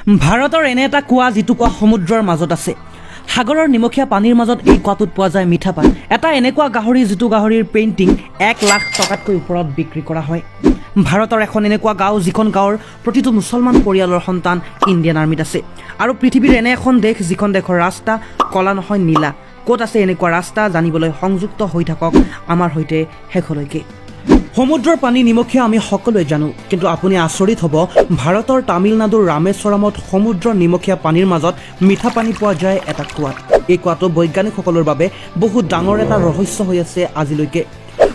ভাৰতৰ এনে এটা কুঁৱা, যিটো কুঁৱা সমুদ্ৰৰ মাজত আছে। সাগৰৰ নিমখীয়া পানীৰ মাজত এই কুঁৱাটোত পোৱা যায় মিঠা পানী। এটা এনেকুৱা গাহৰি, যিটো গাহৰিৰ পেইণ্টিং 1 লাখ টকাতকৈ ওপৰত বিক্ৰী কৰা হয়। ভাৰতৰ এখন এনেকুৱা গাঁও, যিখন গাঁৱৰ প্ৰতিটো মুছলমান পৰিয়ালৰ সন্তান ইণ্ডিয়ান আৰ্মিত আছে। আৰু পৃথিৱীৰ এনে এখন দেশ, যিখন দেশৰ ৰাস্তা কলা নহয়, নীলা। ক'ত আছে এনেকুৱা ৰাস্তা? জানিবলৈ সংযুক্ত হৈ থাকক আমাৰ সৈতে শেষলৈকে। সমুদ্ৰৰ পানী নিমখীয়া, আমি সকলোৱে জানো। কিন্তু আপুনি আচৰিত হ'ব, ভাৰতৰ তামিলনাডুৰ ৰামেশ্বৰমত সমুদ্ৰৰ নিমখীয়া পানীৰ মাজত মিঠা পানী পোৱা যায় এটা কুঁৱাত। এই কুঁৱাটো বৈজ্ঞানিকসকলৰ বাবে বহুত ডাঙৰ এটা ৰহস্য হৈ আছে আজিলৈকে।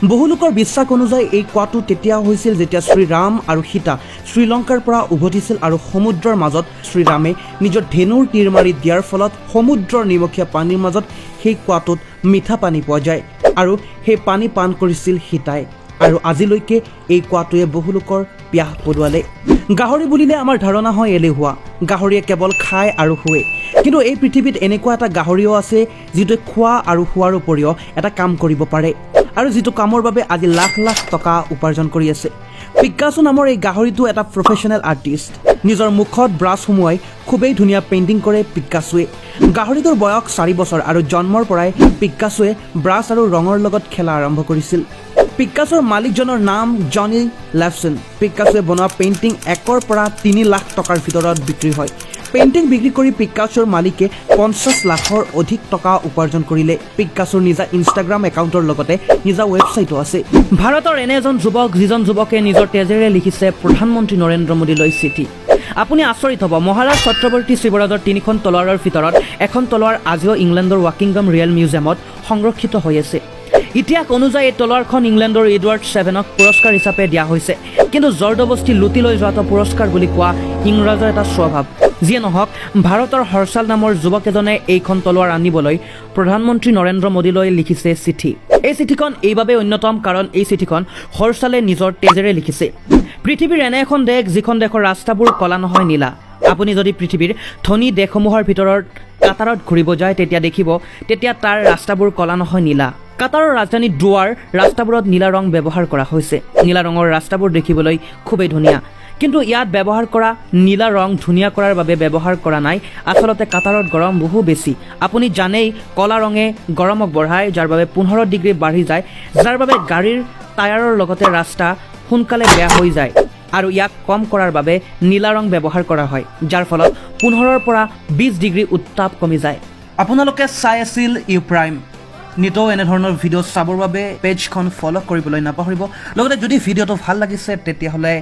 বহু লোকৰ বিশ্বাস অনুযায়ী এই কুঁৱাটো তেতিয়া হৈছিল, যেতিয়া শ্ৰীৰাম আৰু সীতা শ্ৰীলংকাৰ পৰা উভতিছিল আৰু সমুদ্ৰৰ মাজত শ্ৰীৰামে নিজৰ ধেনুৰ তীৰ মাৰি দিয়াৰ ফলত সমুদ্ৰৰ নিমখীয়া পানীৰ মাজত সেই কুঁৱাটোত মিঠা পানী পোৱা যায় আৰু সেই পানী পান কৰিছিল সীতাই। আৰু আজিলৈকে এই কুঁৱাটোৱে বহু লোকৰ পিয়াহ পলোৱালে। গাহৰি বুলিলে আমাৰ ধাৰণা হয় এলেহুৱা, গাহৰিয়ে কেৱল খায় আৰু শোৱে। কিন্তু এই পৃথিৱীত এনেকুৱা এটা গাহৰিও আছে, যিটোৱে খোৱা আৰু শোৱাৰ উপৰিও এটা কাম কৰিব পাৰে আৰু যিটো কামৰ বাবে আজি লাখ লাখ টকা উপাৰ্জন কৰি আছে। পিকাছো নামৰ এই গাহৰিটো এটা প্ৰফেচনেল আৰ্টিষ্ট। নিজৰ মুখত ব্ৰাছ সুমুৱাই খুবেই ধুনীয়া পেইণ্টিং কৰে পিকাছোৱে। গাহৰিটোৰ বয়স 4 বছৰ আৰু জন্মৰ পৰাই পিকাছোৱে ব্ৰাছ আৰু ৰঙৰ লগত খেলা আৰম্ভ কৰিছিল। পিকাছোৰ মালিকজনৰ নাম জনী লেফচন। পিকাছোৱে বনোৱা পেইণ্টিং 1ৰ পৰা 3 লাখ টকাৰ ভিতৰত বিক্ৰী হয়। পেইণ্টিং বিক্ৰী কৰি পিকাছোৰ মালিকে 50 লাখৰ অধিক টকা উপাৰ্জন কৰিলে। পিকাছোৰ নিজা ইনষ্টাগ্ৰাম একাউণ্টৰ লগতে নিজা ৱেবছাইটো আছে। ভাৰতৰ এনে এজন যুৱক, যিজন যুৱকে নিজৰ তেজেৰে লিখিছে প্ৰধানমন্ত্ৰী নৰেন্দ্ৰ মোদীলৈ চিঠি। আপুনি আচৰিত হ'ব, মহাৰাজ ছত্ৰৱৰ্তী শিৱৰাজৰ তিনিখন তলোৱাৰৰ ভিতৰত এখন তলোৱাৰ আজিও ইংলেণ্ডৰ ৱাকিংগাম ৰয়েল মিউজিয়ামত সংৰক্ষিত হৈ আছে। ইতিহাস অনুযায়ী এই তলোৱাৰখন ইংলেণ্ডৰ এডৱাৰ্ড ছেভেনক পুৰস্কাৰ হিচাপে দিয়া হৈছে। কিন্তু জবৰদস্তি লুটি লৈ যোৱাটো পুৰস্কাৰ বুলি কোৱা ইংৰাজৰ এটা স্বভাৱ। যিয়ে নহওক, ভাৰতৰ হৰ্ষাল নামৰ যুৱক এজনে এইখন তলোৱাৰ আনিবলৈ প্ৰধানমন্ত্ৰী নৰেন্দ্ৰ মোদীলৈ লিখিছে চিঠি। এই চিঠিখন এইবাবেই অন্যতম, কাৰণ এই চিঠিখন হৰ্ষালে নিজৰ তেজেৰে লিখিছে। পৃথিৱীৰ এনে এখন দেশ, যিখন দেশৰ ৰাস্তাবোৰ কলা নহয়, নীলা। আপুনি যদি পৃথিৱীৰ ধনী দেশসমূহৰ ভিতৰত কাটাৰত ঘূৰিব যায়, তেতিয়া দেখিব তেতিয়া তাৰ ৰাস্তাবোৰ কলা নহয়, নীলা। কাটাৰৰ ৰাজধানী দোহাৰ ৰাস্তাবোৰত নীলা ৰং ব্যৱহাৰ কৰা হৈছে। নীলা ৰঙৰ ৰাস্তাবোৰ দেখিবলৈ খুবেই ধুনীয়া। কিন্তু ইয়াত ব্যৱহাৰ কৰা নীলা ৰং ধুনীয়া কৰাৰ বাবে ব্যৱহাৰ কৰা নাই। আচলতে কাটাৰত গৰম বহু বেছি। আপুনি জানেই, কলা ৰঙে গৰমক বঢ়ায়, যাৰ বাবে 15 ডিগ্ৰী বাঢ়ি যায়, যাৰ বাবে গাড়ীৰ টায়াৰৰ লগতে ৰাস্তা সোনকালে বেয়া হৈ যায়। আৰু ইয়াক কম কৰাৰ বাবে নীলা ৰং ব্যৱহাৰ কৰা হয়, যাৰ ফলত 15ৰ পৰা 20 ডিগ্ৰী উত্তাপ কমি যায়। আপোনালোকে চাই আছিল ইউ প্ৰাইম। নিতৌ এনেধৰণৰ ভিডিঅ' চাবৰ বাবে পেজখন ফ'ল' কৰিবলৈ নাপাহৰিব। লগতে যদি ভিডিঅ'টো ভাল লাগিছে, তেতিয়াহ'লে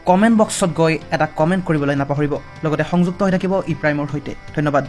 কমেণ্ট বক্সত গৈ এটা কমেণ্ট কৰিবলৈ নাপাহৰিব। লগতে সংযুক্ত হৈ থাকিব ই প্ৰাইমৰ সৈতে। ধন্যবাদ।